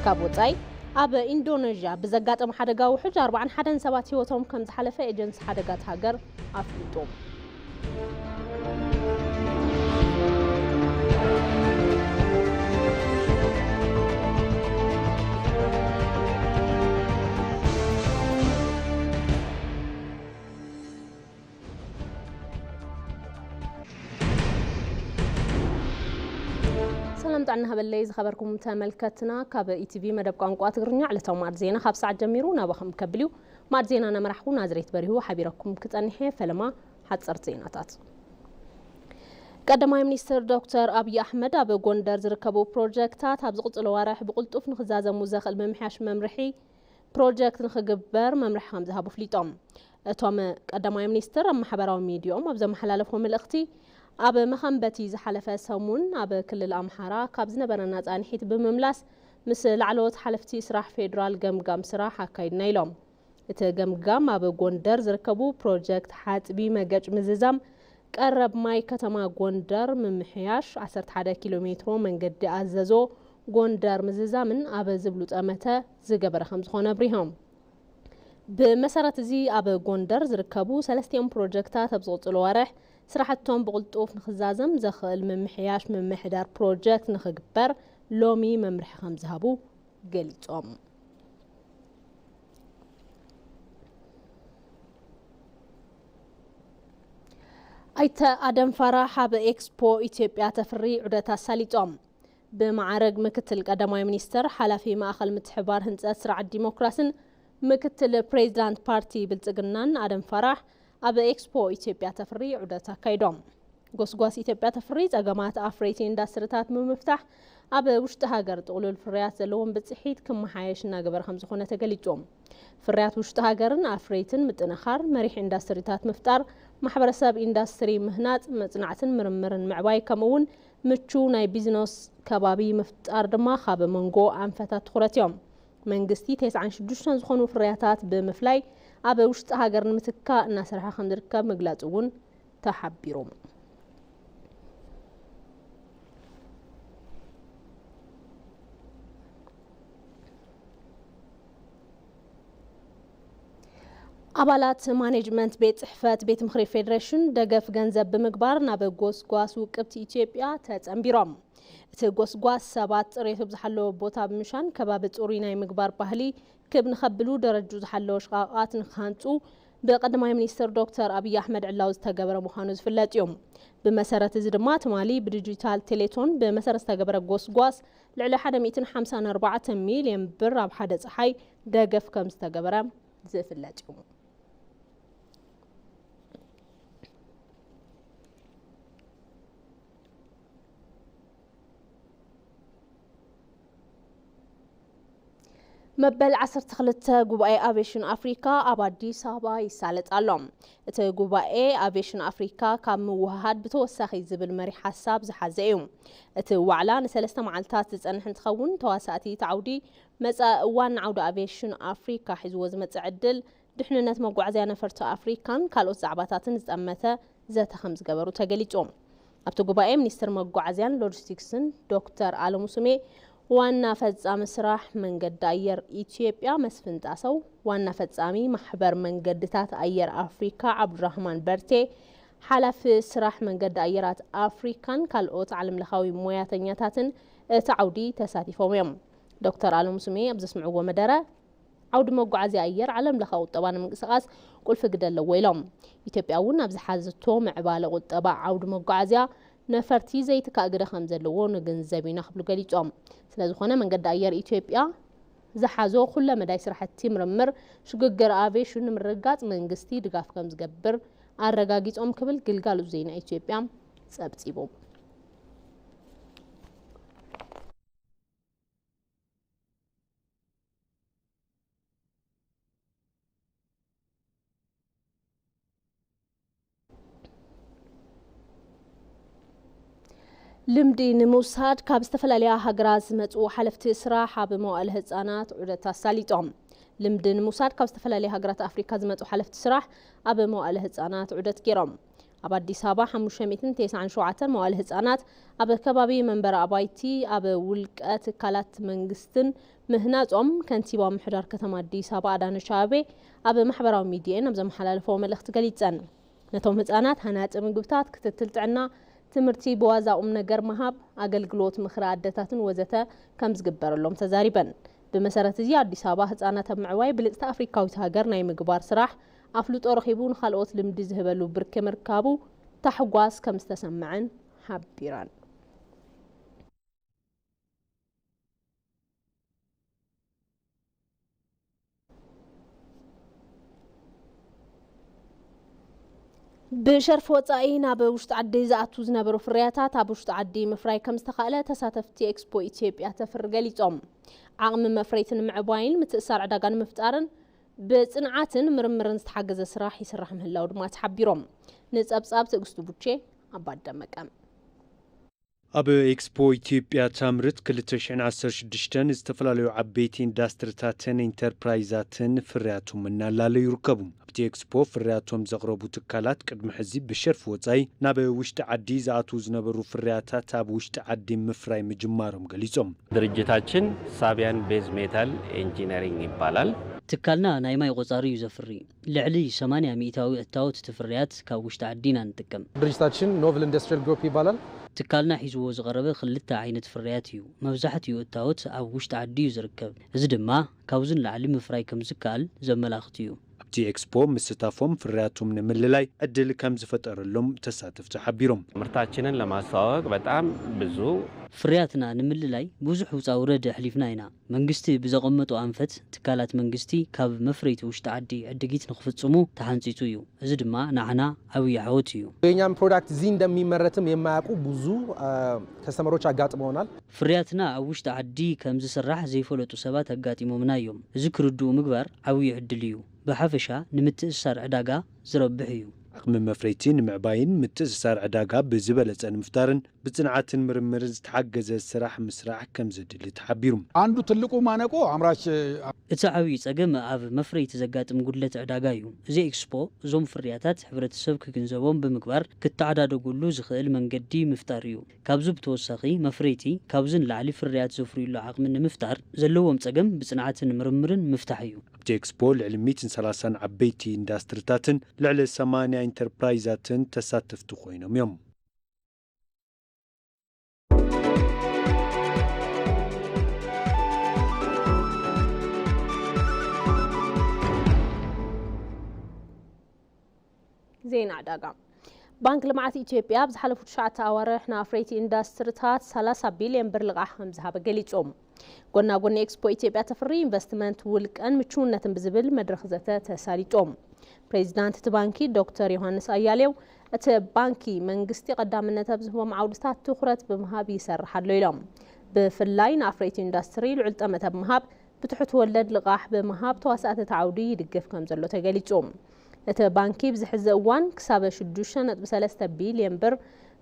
ካብ ወጻኢ፣ ኣብ ኢንዶነዥያ ብዘጋጠመ ሓደጋ ውሑጅ ኣርባዓን ሓደን ሰባት ህይወቶም ከም ዝሓለፈ ኤጀንሲ ሓደጋታት ሃገር ኣፍሊጡ። ሰላም ጥዕና ሃበለይ ዝኸበርኩም ተመልከትና፣ ካብ ኢቲቪ መደብ ቋንቋ ትግርኛ ዕለታዊ ማዕድ ዜና ካብ ሰዓት ጀሚሩ ናባኹም ከብል እዩ። ማዕድ ዜና እናመራሕኩ ናዝሬት በሪሁ ሓቢረኩም ክጸንሕ እየ። ፈለማ ሓጸርቲ ዜናታት። ቀዳማይ ሚኒስትር ዶክተር ኣብይ ኣሕመድ ኣብ ጎንደር ዝርከቡ ፕሮጀክታት ኣብ ዝቕጽሎ ዋርሕ ብቕልጡፍ ንኽዛዘሙ ዘኽእል ምምሕያሽ መምርሒ ፕሮጀክት ንኽግበር መምርሒ ከም ዝሃቡ ኣፍሊጦም። እቶም ቀዳማይ ሚኒስትር ኣብ ማሕበራዊ ሚዲያኦም ኣብ ዘመሓላለፍዎ መልእኽቲ፣ ኣብ መኸንበቲ ዝሓለፈ ሰሙን ኣብ ክልል ኣምሓራ ካብ ዝነበረና ጻንሒት ብምምላስ ምስ ላዕለዎት ሓለፍቲ ስራሕ ፌዴራል ገምጋም ስራሕ ኣካይድና ኢሎም። እቲ ገምጋም ኣብ ጎንደር ዝርከቡ ፕሮጀክት ሓጽቢ መገጭ ምዝዛም ቀረብ ማይ ከተማ ጎንደር ምምሕያሽ ዓሰርተ ሓደ ኪሎ ሜትሮ መንገዲ ኣዘዞ ጎንደር ምዝዛምን ኣብ ዝብሉ ጠመተ ዝገበረ ከም ዝኾነ ኣብሪሆም። ብመሰረት እዚ ኣብ ጎንደር ዝርከቡ ሰለስቲኦም ፕሮጀክታት ኣብ ዝቕጽሉ ዋርሕ ስራሕቶም ብቕልጡፍ ንኽዛዘም ዘኽእል ምምሕያሽ ምምሕዳር ፕሮጀክት ንኽግበር ሎሚ መምርሒ ከም ዝሃቡ ገሊጾም። ኣይተ ኣደም ፋራህ ኣብ ኤክስፖ ኢትዮጵያ ተፍሪ ዑደት ኣሳሊጦም። ብመዓረግ ምክትል ቀዳማይ ሚኒስትር፣ ሓላፊ ማእኸል ምትሕብባር ህንፀት ስርዓት ዲሞክራስን ምክትል ፕሬዚዳንት ፓርቲ ብልጽግናን ኣደም ፋራህ ኣብ ኤክስፖ ኢትዮጵያ ተፍሪ ዑደት ኣካይዶም። ጎስጓስ ኢትዮጵያ ተፍሪ ጸገማት ኣፍረይቲ ኢንዳስትሪታት ብምፍታሕ ኣብ ውሽጢ ሃገር ጥቕሉል ፍርያት ዘለዎም ብጽሒት ክመሓየሽ እናገበረ ከም ዝኾነ ተገሊጹ። ፍርያት ውሽጢ ሃገርን ኣፍረይትን ምጥንኻር፣ መሪሕ ኢንዳስትሪታት ምፍጣር፣ ማሕበረሰብ ኢንዳስትሪ ምህናጽ፣ መጽናዕትን ምርምርን ምዕባይ፣ ከምኡ እውን ምቹው ናይ ቢዝነስ ከባቢ ምፍጣር ድማ ካብ መንጎ ኣንፈታት ትኹረት እዮም። መንግስቲ ተስዓን ሽዱሽተን ዝኾኑ ፍርያታት ብምፍላይ ኣብ ውሽጢ ሃገር ንምትካእ እናሰርሐ ከም ዝርከብ ምግላጹ እውን ተሓቢሩ። ኣባላት ማኔጅመንት ቤት ጽሕፈት ቤት ምኽሪ ፌዴሬሽን ደገፍ ገንዘብ ብምግባር ናብ ጎስጓስ ውቅብቲ ኢትዮጵያ ተጸንቢሮም። እቲ ጎስጓስ ሰባት ጽሬቱ ብዝሓለወ ቦታ ብምሻን ከባቢ ጽሩይ ናይ ምግባር ባህሊ ክብ ንኸብሉ ደረጁ ዝሓለወ ሽቓቓት ንክሃንጹ ብቀዳማይ ሚኒስትር ዶክተር ኣብይ ኣሕመድ ዕላዊ ዝተገበረ ምዃኑ ዝፍለጥ እዩ። ብመሰረት እዚ ድማ ትማሊ ብዲጂታል ቴሌቶን ብመሰረት ዝተገበረ ጎስጓስ ልዕሊ ሓደ ሚእትን ሓምሳን ኣርባዕተ ሚልዮን ብር ኣብ ሓደ ጸሓይ ደገፍ ከም ዝተገበረ ዝፍለጥ እዩ። መበል ዓሰርተ ክልተ ጉባኤ ኣቪዬሽን ኣፍሪካ ኣብ ኣዲስ ኣበባ ይሳለጥ ኣሎ። እቲ ጉባኤ ኣቪዬሽን ኣፍሪካ ካብ ምውህሃድ ብተወሳኺ ዝብል መሪሕ ሓሳብ ዝሓዘ እዩ። እቲ ዋዕላ ንሰለስተ መዓልታት ዝጸንሕ እንትኸውን፣ ተዋሳእቲ እቲ ዓውዲ መጻኢ እዋን ንዓውዲ ኣቪዬሽን ኣፍሪካ ሒዝዎ ዝመጽእ ዕድል፣ ድሕንነት መጓዓዝያ ነፈርቲ ኣፍሪካን ካልኦት ዛዕባታትን ዝጠመተ ዘተ ከም ዝገበሩ ተገሊጹ። ኣብቲ ጉባኤ ሚኒስትር መጓዓዝያን ሎጂስቲክስን ዶክተር ኣለሙ ስሜ፣ ዋና ፈጻሚ ስራሕ መንገዲ ኣየር ኢትዮጵያ መስፍን ጣሰው፣ ዋና ፈጻሚ ማሕበር መንገድታት ኣየር ኣፍሪካ ዓብዱራህማን በርቴ፣ ሓላፊ ስራሕ መንገዲ ኣየራት ኣፍሪካን ካልኦት ዓለምለኻዊ ሞያተኛታትን እቲ ዓውዲ ተሳቲፎም እዮም። ዶክተር ኣለሙ ስሜ ኣብ ዘስምዕዎ መደረ፣ ዓውዲ መጓዓዝያ ኣየር ዓለምለኸ ቁጠባ ንምንቅስቓስ ቁልፊ ግደ ኣለዎ ኢሎም። ኢትዮጵያ እውን ኣብ ዝሓዘቶ ምዕባለ ቁጠባ ዓውዲ መጓዓዝያ ነፈርቲ ዘይትካእ ግደ ከም ዘለዎ ንግንዘብ ኢና ክብሉ ገሊጾም። ስለዝኾነ መንገዲ ኣየር ኢትዮጵያ ዝሓዞ ኩለ መዳይ ስራሕቲ ምርምር ሽግግር ኣቪዬሽን ንምርግጋጽ መንግስቲ ድጋፍ ከም ዝገብር ኣረጋጊጾም ክብል ግልጋሎት ዜና ኢትዮጵያ ጸብጺቡ። ልምዲ ንምውሳድ ካብ ዝተፈላለያ ሃገራት ዝመጹ ሓለፍቲ ስራሕ ኣብ መዋእለ ህጻናት ዑደት ኣሳሊጦም። ልምዲ ንምውሳድ ካብ ዝተፈላለያ ሃገራት ኣፍሪካ ዝመጹ ሓለፍቲ ስራሕ ኣብ መዋእለ ህጻናት ዑደት ገይሮም። ኣብ ኣዲስ ኣበባ ሓሙሽተ ሚእትን ተስዓን ሸውዓተን መዋለ ህጻናት ኣብ ከባቢ መንበሪ ኣባይቲ ኣብ ውልቀ ትካላት መንግስትን ምህናጾም ከንቲባ ምምሕዳር ከተማ ኣዲስ ኣበባ ኣዳነች ኣቤቤ ኣብ ማሕበራዊ ሚዲየን ኣብ ዘመሓላለፈዎ መልእኽቲ ገሊጸን። ነቶም ህጻናት ሃናጺ ምግብታት፣ ክትትል ጥዕና፣ ትምህርቲ፣ ብዋዛ ቁም ነገር ምሃብ፣ ኣገልግሎት ምኽሪ ኣደታትን ወዘተ ከም ዝግበረሎም ተዛሪበን። ብመሰረት እዚ ኣዲስ ኣበባ ህጻናት ኣብ ምዕባይ ብልጽቲ ኣፍሪካዊት ሃገር ናይ ምግባር ስራሕ ኣፍልጦ ረኺቡ ንኻልኦት ልምዲ ዝህበሉ ብርኪ ምርካቡ ታሕጓስ ከም ዝተሰምዐን ሓቢረን። ብሸርፊ ወጻኢ ናብ ውሽጢ ዓዲ ዝኣትዉ ዝነበሩ ፍርያታት ኣብ ውሽጢ ዓዲ ምፍራይ ከም ዝተኻእለ ተሳተፍቲ ኤክስፖ ኢትዮጵያ ተፍሪ ገሊጾም። ዓቕሚ መፍረይቲ ንምዕባይን ምትእሳር ዕዳጋ ንምፍጣርን ብጽንዓትን ምርምርን ዝተሓገዘ ስራሕ ይስራሕ ምህላው ድማ ተሓቢሮም። ንጸብጻብ ትዕግስቱ ቡቼ ኣባደመቀ። ኣብ ኤክስፖ ኢትዮጵያ ታምርት ክልተ ሽሕን ዓሰርተ ሽዱሽተን ዝተፈላለዩ ዓበይቲ ኢንዳስትሪታትን ኢንተርፕራይዛትን ፍርያቶም እናላለዩ ይርከቡ። ኣብቲ ኤክስፖ ፍርያቶም ዘቕረቡ ትካላት ቅድሚ ሕዚ ብሸርፊ ወጻኢ ናብ ውሽጢ ዓዲ ዝኣትዉ ዝነበሩ ፍርያታት ኣብ ውሽጢ ዓዲ ምፍራይ ምጅማሮም ገሊጾም። ድርጅታችን ሳቢያን ቤዝ ሜታል ኢንጂነሪንግ ይባላል። ትካልና ናይ ማይ ቆጻሪ እዩ ዘፍሪ። ልዕሊ ሰማንያ ሚእታዊ እታወት እቲ ፍርያት ካብ ውሽጢ ዓዲ ኢና ንጥቀም። ድርጅታችን ኖቭል ኢንዱስትሪያል ግሩፕ ይባላል። ትካልና ሒዝዎ ዝቐረበ ክልተ ዓይነት ፍርያት እዩ። መብዛሕትኡ እታወት ኣብ ውሽጢ ዓዲ እዩ ዝርከብ። እዚ ድማ ካብዚ ንላዕሊ ምፍራይ ከም ዝከኣል ዘመላኽት እዩ። ኣብቲ ኤክስፖ ምስታፎም ፍርያቶም ንምልላይ ዕድል ከም ዝፈጠረሎም ተሳተፍቲ ሓቢሮም። ምርታችንን ለማስተዋወቅ በጣም ብዙ ፍርያትና ንምልላይ ብዙሕ ውጻ ውረድ ኣሕሊፍና ኢና። መንግስቲ ብዘቐመጦ ኣንፈት ትካላት መንግስቲ ካብ መፍረይቲ ውሽጢ ዓዲ ዕድጊት ንክፍጽሙ ተሓንጺጹ እዩ። እዚ ድማ ንዓና ዓብዪ ዓወት እዩ። የኛም ፕሮዳክት እዚህ እንደሚመረትም የማያውቁ ብዙ ከስተመሮች አጋጥመውናል። ፍርያትና ኣብ ውሽጢ ዓዲ ከም ዝስራሕ ዘይፈለጡ ሰባት ኣጋጢሞምና እዮም። እዚ ክርድኡ ምግባር ዓብዪ ዕድል እዩ። ብሓፈሻ ንምትእስሳር ዕዳጋ ዝረብሕ እዩ። ዓቕሚ መፍረይቲ ንምዕባይን ምትእስሳር ዕዳጋ ብዝበለጸ ንምፍጣርን ብጽንዓትን ምርምርን ዝተሓገዘ ስራሕ ምስራሕ ከም ዘድሊ ተሓቢሩ። አንዱ ትልቁ ማነቆ አምራች እቲ ዓብዪ ጸገም ኣብ መፍረይቲ ዘጋጥም ጉድለት ዕዳጋ እዩ። እዚ ኤክስፖ እዞም ፍርያታት ሕብረተሰብ ክግንዘቦም ብምግባር ክተዓዳደጉሉ ዝኽእል መንገዲ ምፍጣር እዩ። ካብዚ ብተወሳኺ መፍረይቲ ካብዚ ንላዕሊ ፍርያት ዘፍርዩሉ ዓቕሚ ንምፍጣር ዘለዎም ጸገም ብጽንዓትን ምርምርን ምፍታሕ እዩ። ኣብቲ ኤክስፖ ልዕሊ ሚእትን ሰላሳን ዓበይቲ ኢንዳስትሪታትን ልዕሊ ሰማንያ ኢንተርፕራይዛትን ተሳተፍቲ ኮይኖም እዮም። ዜና ዕዳጋ። ባንክ ልምዓት ኢትዮጵያ ኣብ ዝሓለፉ ትሽዓተ ኣዋርሕ ንኣፍረይቲ ኢንዳስትሪታት ሰላሳ ቢልዮን ብር ልቓሕ ከም ዝሃበ ገሊጹ። ጎና ጎኒ ኤክስፖ ኢትዮጵያ ተፍሪ ኢንቨስትመንት ውልቀን ምቹውነትን ብዝብል መድረኽ ዘተ ተሳሊጦም። ፕሬዚዳንት እቲ ባንኪ ዶክተር ዮሃንስ ኣያሌው እቲ ባንኪ መንግስቲ ቀዳምነት ኣብ ዝህቦም ዓውድታት ትኹረት ብምሃብ ይሰርሕ ኣሎ ኢሎም። ብፍላይ ንኣፍረይቲ ኢንዳስትሪ ልዑል ጠመተ ብምሃብ ብትሑት ወለድ ልቓሕ ብምሃብ ተዋሳእቲ እቲ ዓውዲ ይድግፍ ከም ዘሎ ተገሊጹ። እቲ ባንኪ ኣብዚ ሕዚ እዋን ክሳብ ሽዱሽተ ነጥቢ ሰለስተ ቢልዮን ብር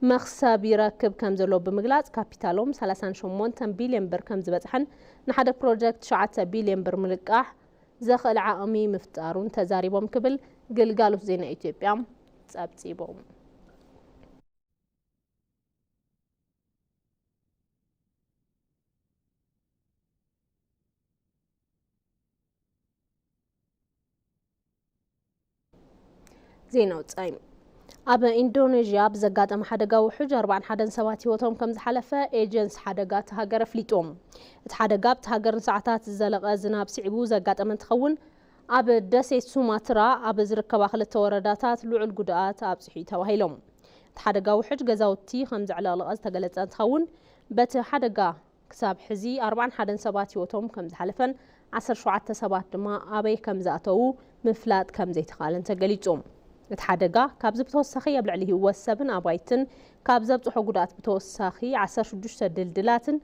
መኽሰብ ይረክብ ከም ዘሎ ብምግላጽ ካፒታሎም ሰላሳን ሸሞንተን ቢልዮን ብር ከም ዝበጽሐን ንሓደ ፕሮጀክት ትሽዓተ ቢልዮን ብር ምልቃሕ ዘኽእል ዓቕሚ ምፍጣሩን ተዛሪቦም ክብል ግልጋሎት ዜና ኢትዮጵያ ጸብጺቦም። ዜና ወጻኢ። ኣብ ኢንዶኔዥያ ብዘጋጠመ ሓደጋ ውሑጅ ኣርባዓን ሓደን ሰባት ህይወቶም ከም ዝሓለፈ ኤጀንሲ ሓደጋ እቲ ሃገር ኣፍሊጡ። እቲ ሓደጋ ኣብቲ ሃገር ንሰዓታት ዝዘለቐ ዝናብ ስዒቡ ዘጋጠመ እንትኸውን፣ ኣብ ደሴት ሱማትራ ኣብ ዝርከባ ክልተ ወረዳታት ልዑል ጉድኣት ኣብፂሑ እዩ ተባሂሎም። እቲ ሓደጋ ውሕጅ ገዛውቲ ከም ዘዕለቕለቐ ዝተገለጸ እንትኸውን፣ በቲ ሓደጋ ክሳብ ሕዚ ኣርባዓን ሓደን ሰባት ህይወቶም ከም ዝሓለፈን ዓሰርተ ሸውዓተ ሰባት ድማ ኣበይ ከም ዝኣተዉ ምፍላጥ ከም ዘይተኻእለን ተገሊጹ። እቲ ሓደጋ ካብዚ ብተወሳኺ ኣብ ልዕሊ ህይወት ሰብን ኣባይትን ካብ ዘብጽሖ ጉድኣት ብተወሳኺ ዓሰርተ ሽዱሽተ ድልድላትን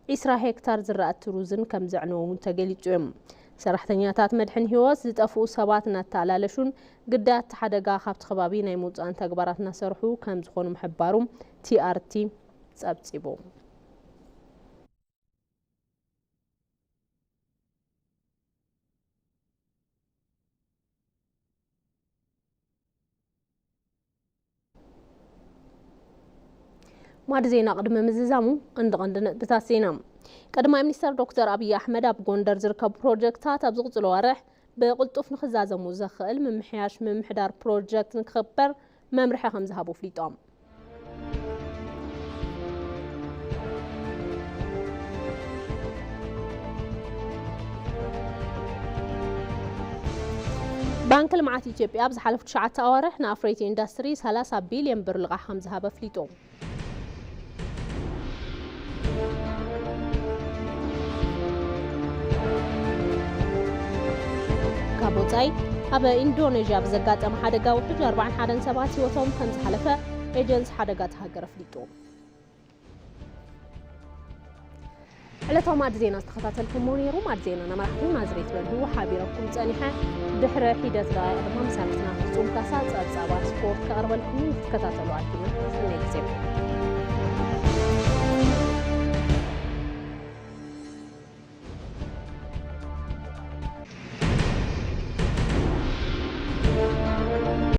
ዒስራ ሄክታር ዝራእቲ ሩዝን ከም ዘዕነዉ እውን ተገሊጹ እዮም። ሰራሕተኛታት መድሕን ህይወት ዝጠፍኡ ሰባት እናተኣላለሹን ግዳያት እቲ ሓደጋ ካብቲ ከባቢ ናይ ምውጻእን ተግባራት እናሰርሑ ከም ዝኾኑ ምሕባሩ ቲኣርቲ ጸብጺቡ። ማዕድ ዜና ቅድሚ ምዝዛሙ፣ ቀንዲ ቀንዲ ነጥብታት ዜና። ቀዳማይ ሚኒስተር ዶክተር ኣብይ ኣሕመድ ኣብ ጎንደር ዝርከቡ ፕሮጀክታት ኣብ ዝቕጽሎ ወርሕ ብቕልጡፍ ንኽዛዘሙ ዘኽእል ምምሕያሽ ምምሕዳር ፕሮጀክት ንክኽበር መምርሒ ከም ዝሃቡ ኣፍሊጦም። ባንክ ልምዓት ኢትዮጵያ ኣብ ዝሓለፉ ትሽዓተ ኣዋርሕ ንኣፍረይቲ ኢንዱስትሪ ሰላሳ ቢልዮን ብር ልቓሕ ከም ዝሃበ ኣፍሊጡ። ካብ ወጻኢ፣ ኣብ ኢንዶኔዥያ ብዘጋጠመ ሓደጋ ውሕጅ ኣርባዓን ሓደን ሰባት ህይወቶም ከም ዝሓለፈ ኤጀንሲ ሓደጋ እታ ሃገር ኣፍሊጡ። ዕለታዊ ማዕድ ዜና ዝተኸታተልኩሞ ነይሩ። ማዕድ ዜና ናመራሕቲ ናዝሬት በርሁ ሓቢረኩም ጸኒሐ። ድሕሪ ሒደት ደቓይቕ ድማ መሳርሕትና ፍጹም ካሳ ጸብጻባት ስፖርት ከቕርበልኩም እዩ። ክትከታተሉ ኣድኪመ። ሰናይ ግዜ።